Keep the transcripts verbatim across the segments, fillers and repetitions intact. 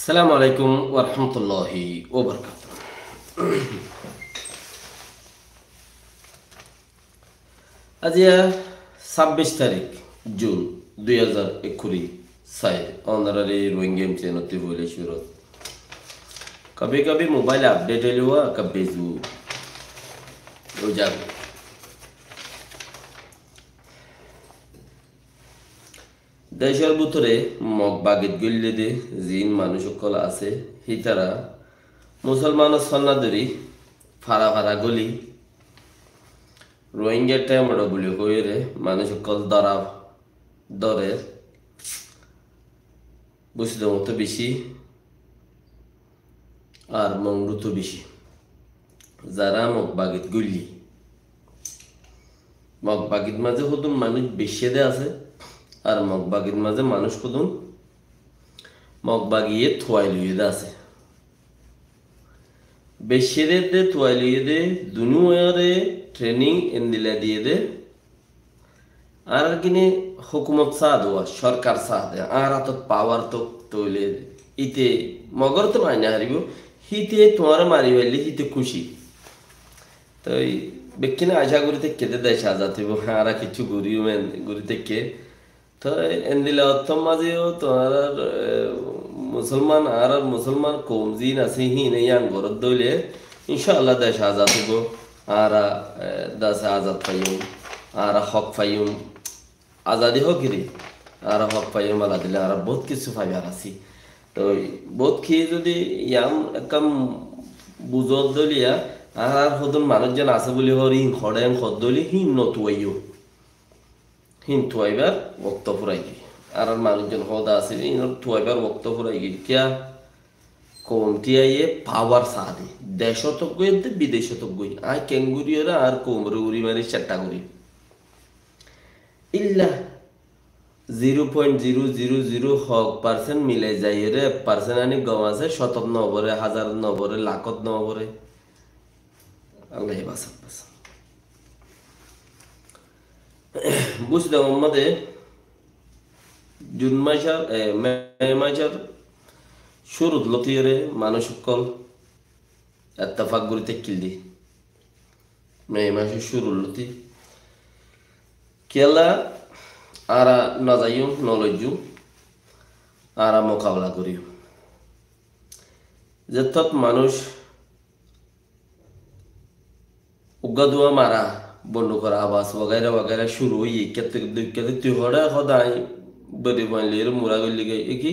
Assalamu alaikum warahmatulláhi wabarakátuhu. Aijja sábbic tarík Jun dui házar ekkuri sair, ónorare Rohingya M C N ottú foila cúrut. Kabhi kabhi mobile update óile wá, kabhi zu ói zagói. Decór bútore Mog bagit goillé dé ziín manúic ókkol asé, hítara Musolmanor sónna dóri fara fara góli Rohingya thémor buli hoiyóre manúic ókkol dóra dórer, busidómotó bicí, ar mongrútu bicí. Zará Mog bagit goillé, Mog bagit mazé hodún manúic beiccé dé asé, ar Mog bagit mazé manúic hodún Mog bagiye tuwai loiyé dé asé. Beiccé dé, tuwai loiyé dé, dunúare training endilla diyé dé. Añárar gíne hókumot saá dé, sórkar saá dé, añárar átot pawar tók, tóile íte Mogoré tó mari nofaribó, híte tuáñre mari faillé híte kúci. Toi bekkúne acá gorí táikke dé dec azad óibo, añára kessú gorí, men gorí táikke. Toi endilla ottór mazé yó tuáñrar, e, Musolman, añárar Musolman koum ziín asé, híine yián goródde óile, incá Allah dec azad óibo. Añára, e, dec azad faiyum, añára hók faiyum. Azadi hókire, añára hók faiyum, Allah dile añára bout kessú faibar así. Toi bout ki zodi yián ekkán buzódde óile, añárar hodún manúic zon asé buli hoór, híin hoçé, híin hoódde óile, híin no tuwaiyó. Híin tuwaibar wokto furai giyói. Añárar manúic zon hoóda asé, híinor tuwaibar wokto furai giyói. Kiyá? Koum tiyaye pawar saá dé. Decót goi edde, bidecót goi. Añí keéngorí ore añár koumoré uri mari ceththa gorí. Illa zero point zero zero zero hók percent milai zaiyóre ek percent ani gom asé, cótot no foré, házarot no foré, lakót no foré. Allaye basák, basák. Busidómot de Jun macór, e, Me macór cúrut lóti ore manúic ókkol ettefak gorí táikkil dé. Me macór cúrut lóti. Kiyólla añára no zaiyum, no loijjum, añára mukabela goijjum. Zettót manúic uggúa duwá mara, bondukor abas wagaira wagaira cúru óiye, ikkátte dui ikkátte tui hoçé hoóde añí bodi fuain loiyóre mura goillí goi, e ki?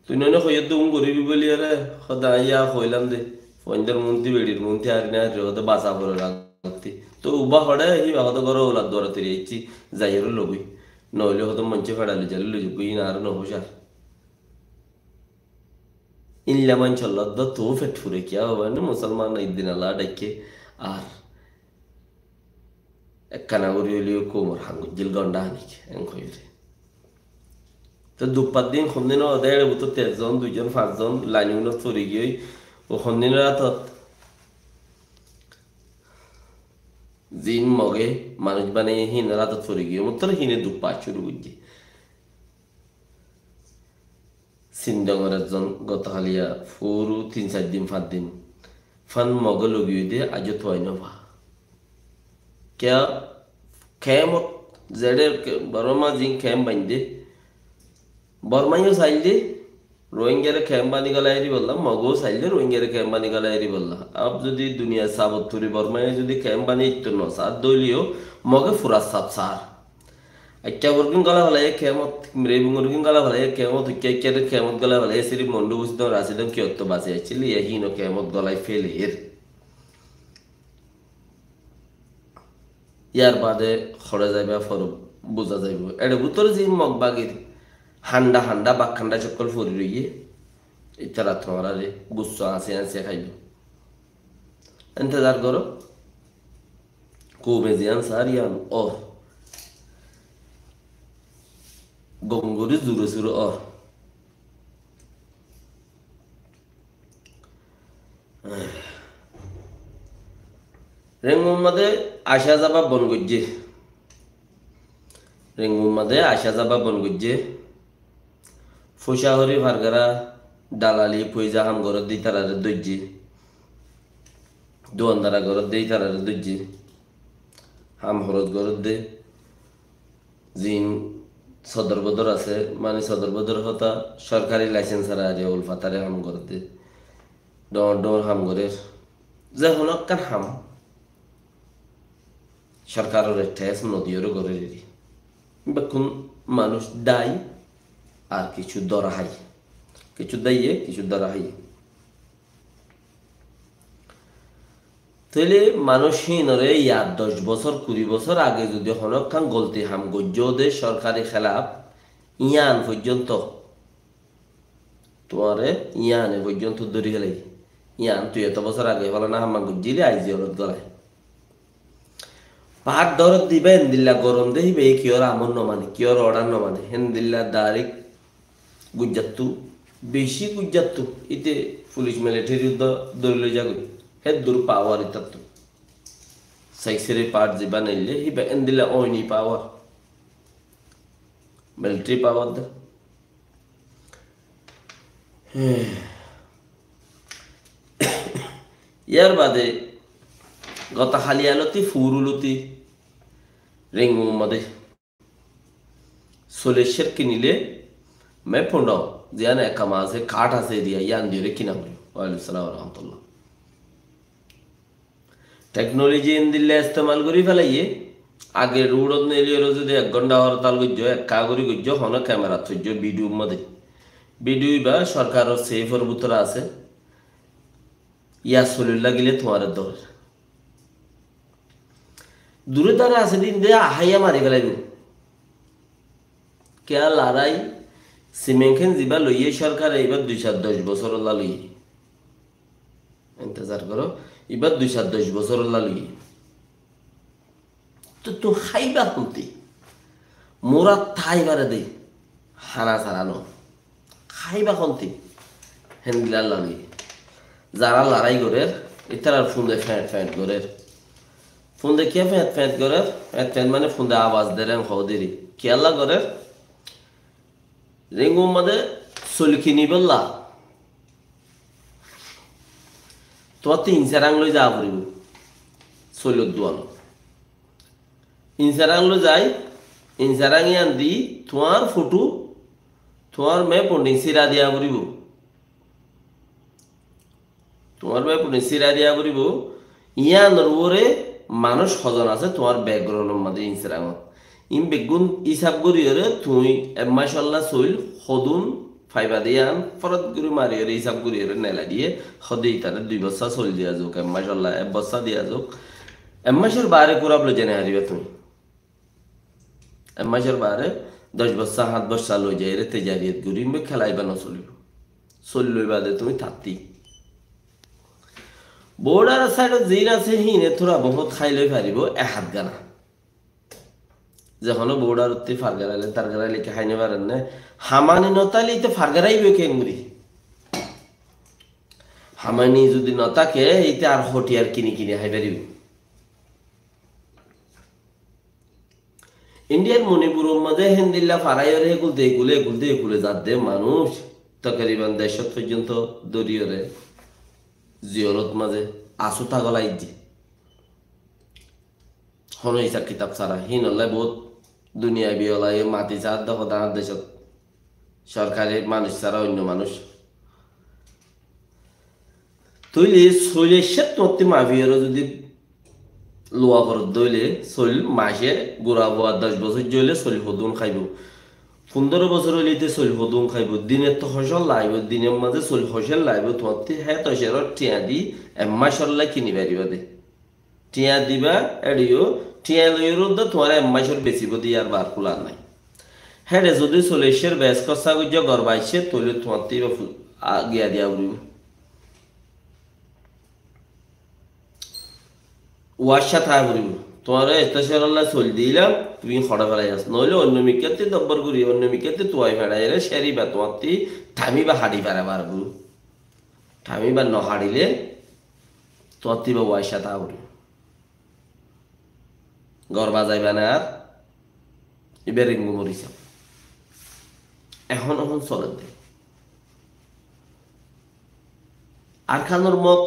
Tui noóne hoiyódde um goríbi bóli ere, hoóde añí yá hoilám de, fuaindor muúnti beçir muúnti hári no hári hoóde basa foror agottí. Toi uba hoçé, híba hoóde góror ulat duara turi aiccí, zaiyóre logói. Noóile hoóde moincé feçai loi zaile loi zaibói, híin añáre no fúcar. Ílla maincór loi dó tuwó fet fure kiyá óibo né, Musolman iddin Allah dhaikké ar ekkana gorí óileyo koumor ham goijjíl gonda anik, en hoiyóre. Toi duppat din hondin ó de, ere bútottu ekzon, duizon, fañszon lain unot fori giyói, ó hondin rátot ziín Moge manúic banaiye híinor átot fori giyói, mottor híine duppa cúru goijjé. Sindongor ekzon gotohaliya furu tin sair din, fañs din fan Moge logiyói de, aijjó tuwai no fa. Kiyá kemot zeçé ke-, Borma ziín kem baindé, Bormaiyó sailde Rohingyare kem bani gólai eribolla, Mogeyó sailde Rohingyare kem bani gólai eribolla. Ab zodi duniyar sabot turi Bormaiyó zodi kem bani itto no saá dóileyó, Moge fura saf saár. Aiccá, Borgin gólai félaiye kemot, Mribungorgin gólai félaiye kemot, uikká uikkáre kemot gólai félaiye, sirif Mondu Busidon Rasidon ki otto basi aiccíl, iye híno kemot gólai féler. Yar bade hoçé zaiba foro buza zaibo. Ere bútore ziín Mog bagir handa handa, bak handa cokkol fori roiye, itará tuáñrare gusso añsí añsí háibo. Entezar goró. Koume ziyán saár yían ór. Gom gorí zure zure ór. Rengun mazé acá zaba bon goijjé. Rengun mazé acá zaba bon goijjé. Fusahori fargara, dalali foiza ham gorédde ítararé dóijje, duandara gorédde ítararé dóijje, ham horos gorédde, ziín sodor bodor asé, mani sodor bodor hotá sorkari laisens sára ar ulfataré ham gorédde, dhoóñr dhoóñr ham gorér, ze honó ekkán ham sorkaroré thes nodiyóre gorér eri. Bekkún manúic dái ar kissú dóra hái. Kissú dáiye, kissú dóra hái. Tóile manúic híinoré yar doc bosór, kuri bosór age zudi honó ekkán golti ham goijjó de sorkari hélaf, yían foijjonto Tuáñre yíane foijjonto dóri félaiye. Yían tui eto bosór age fálana ham goijjíli, aijja olot gólai. Fáñt dóret diba endilla gorom de híba, e kiyór amor no mane, kiyór odar no mane. Héndilla dairek guijjattu, beci guijjattu. Íte fulic militeri uddá dóri loi zagói. Héddur pawar ítattu. Saisiri fáñt ziba neille híba endilla óini pawar. Militeri pawar de. Yar bade gota hali aloti, furu loti, Rengun mazé soil eccer kinile, me pondó, ziyán ekama asé, kart asé diya, yían diyóre kina gorí. Walaikum salam wa rahmatullah. Teknoloji endilla estemal gorí félaiye, age ruçot neiliyóre zodi ek gonthá hortal goijjó, ekká gorí goijjó, hono kemerat foijjó, bidiyor mazé. Bidiyo ibá sorkaror seifor bútore asé, yá soil lagile tuáñre dórer. Dure dare asé de inde ahaiya mari félaibo. Kiyá larai, simen kén zibá loiye sorkare ibá dui sar doc bosórolla loiye. Intezar goró, ibá dui sar doc bosórolla loiye. Toi tui háiba honti? Mura tái fare de, hána sara no. Háiba honti? Héndilla lage. Zara larai gorer, ítarar funde feñt feñt gorer. Funde kiyá feñt feñt gorer? Feñt feñt mane funde abas der en hoó deri. Kiyólla gorer? Rengun mazé soil kinibolla tuáñtte inserang loi za foribó. Soilor duan. Inserang loi zai, inserang yían di tuáñr foto, tuáñr map undin sira diya foribó. Tuáñr map undin sira diya foribó. Yíanor uore manúic hozon asé tuáñr background or mazé inserangot. Ín beggún hísab goríyore tuñí ek macolla soil hodún faiba de yían forot gorí mariyóre hísab goríyore nelai diye, hode ítare dui bossá soil diya zouk, ek macolla ek bossá diya zouk. Ek macor baare kurab loi zai no fariba tuñí. Ek macor baare doc bossá, háñt bossá loi zaiyóre tejariyet gorí ín boi kélaiba no solibo. Soil loi bade tuñí tátti. Border saidot ziín asé híine tura bohút hái loi faribo ek hát gana. Ze hono border ottí fargaraile, targaraile ki hái no farer né? Hamani no táile íte fargaraibo kengori? Hamani zodi no táke, íte ar hotiyar kini kini hái faribo. Indiyar Monipuror mazé héndilla faraiyóre hé kúlte hé kúle, hé kúlte hé kúle zadde manúic tokoriban deccót foijjonto dóriyóre ziyolot mazé asú tágola aijje. Hono hísab kitab sára, híinolla bout duniyabi olaye mati saádde hoda añár decót. Sorkari manúic sára oinno manúic. Tóile soil eccé tuáñtti mafiyóre zodi luwa foredde óile, soil mace gura fua doc bosóijja óile soil hodún háibo. Fundóro bosór óile íte soil hodún háibo. Dinettu hocólla aibo, dinor mazé soil hocólla aibo, tuáñtti hé toceror thiañ di ek macolla kini faribá de. Thiañ diba, éçe yó, thiañ loiyóre uddá tuáñre ek macor besibó de, yar baade kular nái. Héçe zodi soil eccér bes hossá goijjó, gor baiccé, tóile tuáñtti íba fu-, a, giya diya foribó. Uwaiccá táa foribó. Tuáñre etocerolla soil dilam, tuñí hoçé félai as. Noóile oinno mikkátti dobbor gorí, oinno mikkátti tuai feçaiyóre cériba, tuáñtti tamiba haçi fare faribó. Tamiba no haçile, tuáñtti íba uwaiccá táa foribó. Gor bazaiba né ar, íba Rengun mori sab. Ehón, ehón soledde. Arkanor Mog,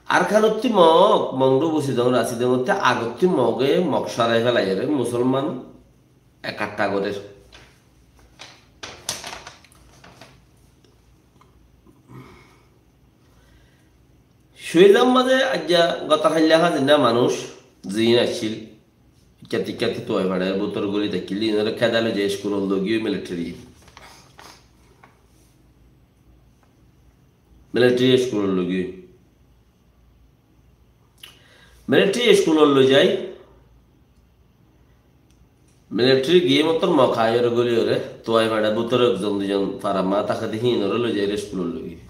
Arkanottú Mog, Mongdu Busidong Rasidongottú agottú Moge Mog sorai felaiyóre Musolman ekatta gorér. Suizan mazé aijja gota hailla házin na manúic ziín accíl, ikkátti ikkátti tuai façar bútor guli tákkil, inore kédai loi zai iskulot loi giyói militari. Militari iskulot loi giyói. Militari iskulot loi zai, militari giyé mottor Mog aiyóre guliyóre, tuai façar bútore ekzon duizon fara maa táke de híinore loi zaiyóre iskulot loi giyé.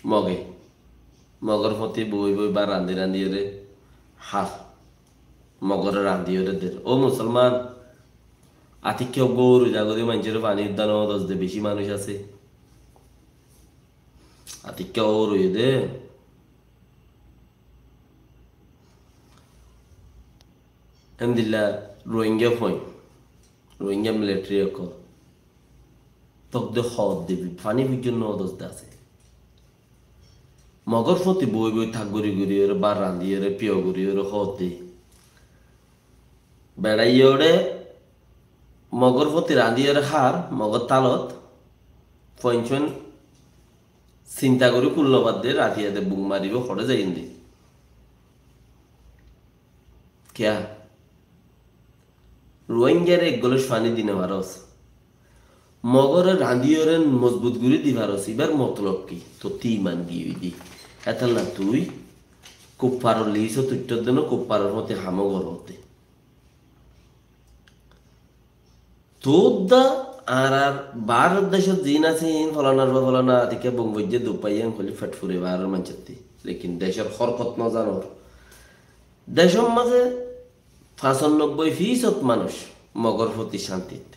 Moge. Mogor fóti boi boi bát randi randiyóre hár. Mogore randiyóre der. Ó Musolman, atikká uggúa óur ói zagói de maincóre faní udda no dos de, beci manúic asé. Atikká óur óiye de. Endilla Rohingya fuain, Rohingya militari ókkol. Tok de hoódde, faní foijjonto no dos de asé. Mogor fóti boi boi tak gori gori ore, bát randiyóre, piyo gori ore hoódde. Beçaiyóre Mogor fóti randiyóre hár, Mogor talot, fuain suain sinta gori kul no fadde, ratiya de buk maribo, hoçé zaiyónde. Kiyá? Rohingyare ek goloc faní di no faros. Mogore randiyóre mozbut gori di faros. Ibar motolob ki? Tottú iman giyói de. Hétolla tui kuffaror lisot uiththós de no, kuffaror fóti ham ó goros de. Tuáñra añárar Bárot decót ziín asé, híin folanar ba folana, atikká bum foijjé, duk faiyé, en hoilé fet fure Báror maincótti. Lekin decór horkot no zanor. Decór mazé fañsanobboi fisót manúic Mogor fóti cántit.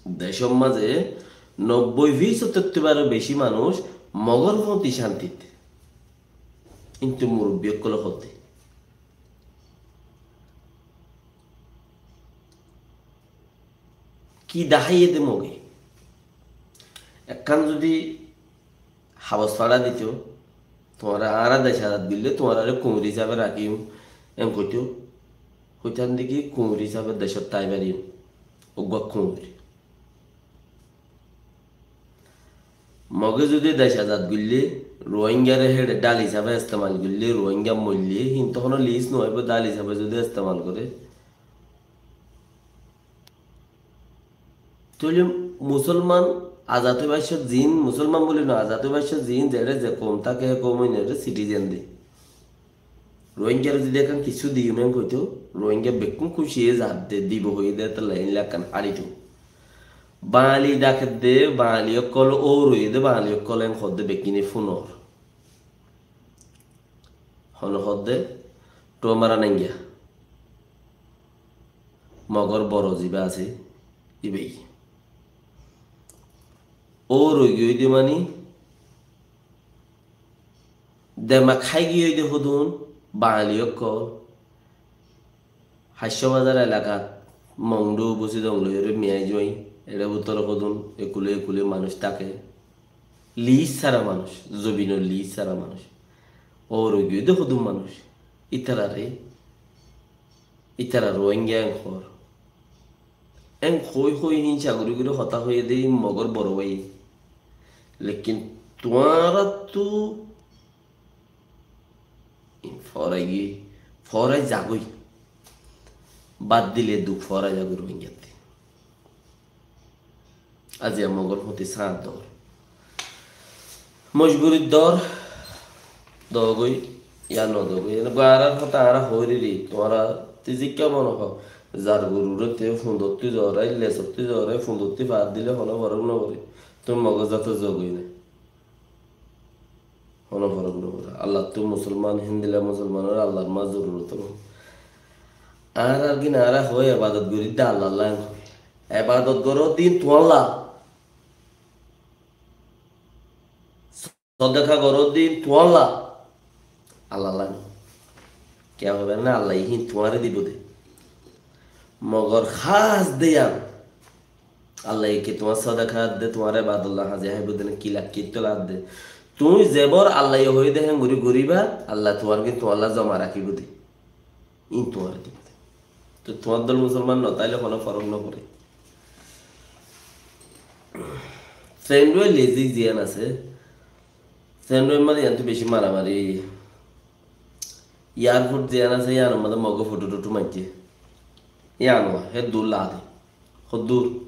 Decór mazé nobboi fisótottú baró beci manúic Mogor fóti cántit. Kintu murubbi ókkole hoódde. Ki daháiye de Moge? Ekkán zodi habos faça dito, tuáñra añára dec azad goille tuáñrare kuñir hísabe rakím, en hoito, hoitan de ki kuñir hísabe decót tái fariyum, uggúa kuñir. Moge zodi dec azad goille, Rohingyare héçe dhál hísabe estemal goille, Rohingya moille, hín to hono lis no óibo, dhál hísabe zodi estemal gore, tóile Musolman azad óibar cót ziín, Musolman buli no, azad óibar cót ziín zeçé ze koum táke, hé koum óinore sitizen de. Rohingyare zodi ekkán kissú diyum en hoito, Rohingya bekkún kúci ói zadde, dibo hoiyé de, hétolla híin lekkán hári to. Bangali dhakedde, Bangali ókkol óur óiye de, Bangali ókkol en hoódde bekkúne funor. Hone hoódde, Ṭuamara Nainga. Mogor boro zibá asé, ibá. Óur ói giyói de mani, demak hái giyói de hodún, Bangali ókkol. Háiccó Bazar elakat Mongdu Busidong loiyóre Miyai Juain, eçe bútore hodún ekule ekule manúic táke. Lis sára manúic, zobinor lis sára manúic. Óur ói giyói de hodún manúic. Ítarare, ítara Rohingya en hoór. En hoi hoi hínsa gori gori hotá hoiyé de Mogor boro bái. Lekin tuáñrattú forai giyói, forai zagói. Bad dile duk forai zagói Rohingyattú. Aziya Mogor fóti sáñt dor. Mojburir dor, dogói, ya no dogói. Ene añárar hotá añára hoóiriri, tuáñra tizikká mone ho. Zar gorure te fundottú zorai, lesottú zorai, fundottú far dile hono forok no fore. Tui Mogor zator zogói ne. Hono forok no fore. Allattú Musolman, híndilla Musolmanor Allar mazé zorurot no. Añárar gin añára hoi ebadot gorí de Allalla. Ebadot goró din tuáñlla. Sodaka goró din tuáñlla. Allalla. Kiyá hoiba na, Alla hín tuáñre dibo de. Mogor hás de yián. Allaye ki tuáñr sodaka adde, tuáñr ebadot lagaiyó, háibo de né, ki lage, ki tolla adde. Tuñí zebor Allaye hoiyé de héen gorí goríba, Allah tuáñr ki tuáñlla zoma rakíbo de. Ín tuáñre dibo de. Toi tuáñr dol musolman no táile hono forók no foré. Sendway Lazy ziyán asé, Sendway mazé yíantu beci maramari. Airport ziyán asé, yíanor mazé Mogé foto-toto maijjé. Yían ó, hé dur lade. Hoddúr.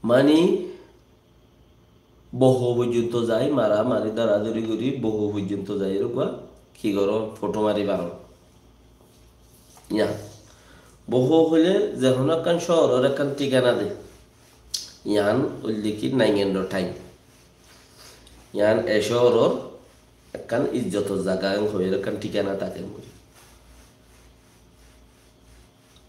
Mani, Boho foijjonto zai, maramari, dóradóri gorí, Boho foijjonto zai, erkua ki gorón, foto mari faron. Yían. Boho hoilé ze hono ekkán cóoror ekkán thíkana de. Yían óilde ki naingan dór thain. Yían e cóoror ekkán izzotor zaga en hoiyóre ekkán thíkana táke en hoiyóre.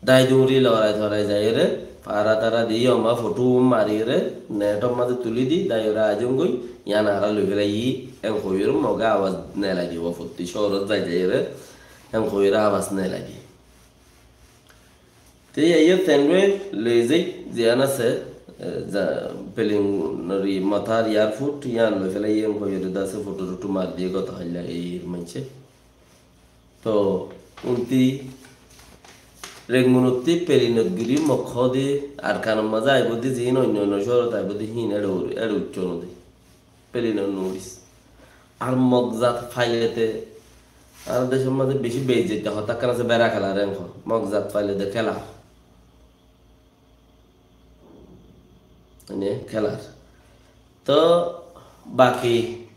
Dai duri lorai torai zaiyóre, fara tara di, yoma foto mariyóre, netor mazé tuli di, daiyóre aizongói, yían añára loi félaiyi, en hoiyóre Mogé abas nelai di, uwa fottí cóorot zai zaiyóre, en hoiyóre abas nelai di. Te yían Sendway Lazy ziyán asé, e, za-, plane or matar airport, yían loi félaiyi, en hoiyóre dase foto-toto mari diyé gotá hoilla ei maincé. Toh, untí Rengun ottí plane ot gorí Mog hoó de Arkan or mazé aibó de, ziín oinno oinno cóorot aibó de, híin éçe ur-, éçe uiththó no de. Plane ot no uçís. Ar Mog zat faile de, añárar decór mazé beci beizzoti hotá ekkán asé, bera kélar en hoó. Mog zat faile de kélar. Mane, kélar. Toh, baki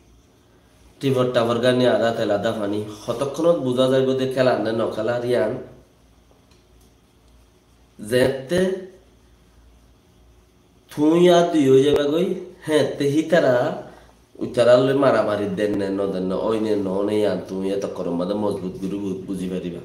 tifor tafor gani ada tela da fani, hotokkónot buza zaibo de kélar né no kélar yían. Zeéñtte tuñí ar dui ói zaibagói, héeñtte hítara uitaralloi maramari den né no den né, ói né no ói né, yían tuñí etokkoror mazé mozbut gorí bu-, buzi faribá.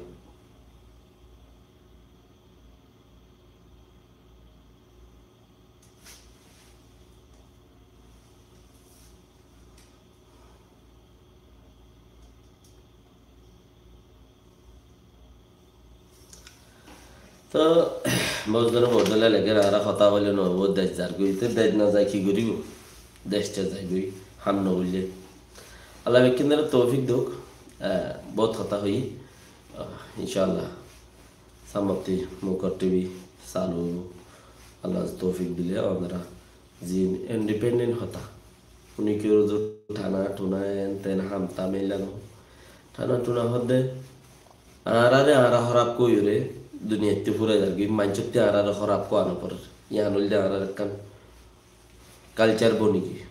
Toh, bóut zone bóut dóilla leger, añára hotá hoile no óibo, dec zargói, te dec no zai ki goríbo? Dec to zaigói, ham no óile. Allah bekkúnore toufik douk, ah, bóut hotá hoiyí, ah, incállah. Samotti Mukor T V salu óibo. Allah toufik dile onora zin independent hotá. Unikiyór uzu thana thuna en ten ham tam eilla no. Thana thuna hoó de añárare añára hóraf hoiyóre duniyaittú furai zargói, maincótti añárare hóraf hoó no forer. Yían óilde añárar ekkán culture boni giyói.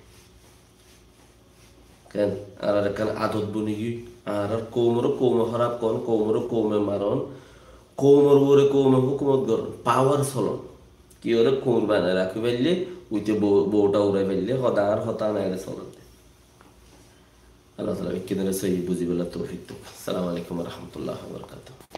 Ken, añárar ekkán adot boni giyói, añárar koumoré koume hóraf hoón, koumoré koume maron, koumor uore koume hókumot goron, power solon. Kiyóre kour banai rakí faille, uite bou-, bouta urai faille, hoda ar hotá nai re solon. Allah taala bekkúnore sóiyi buzibálla toufik douk. Assalamu alaikum wa rahmatullahi wa barakatuhu.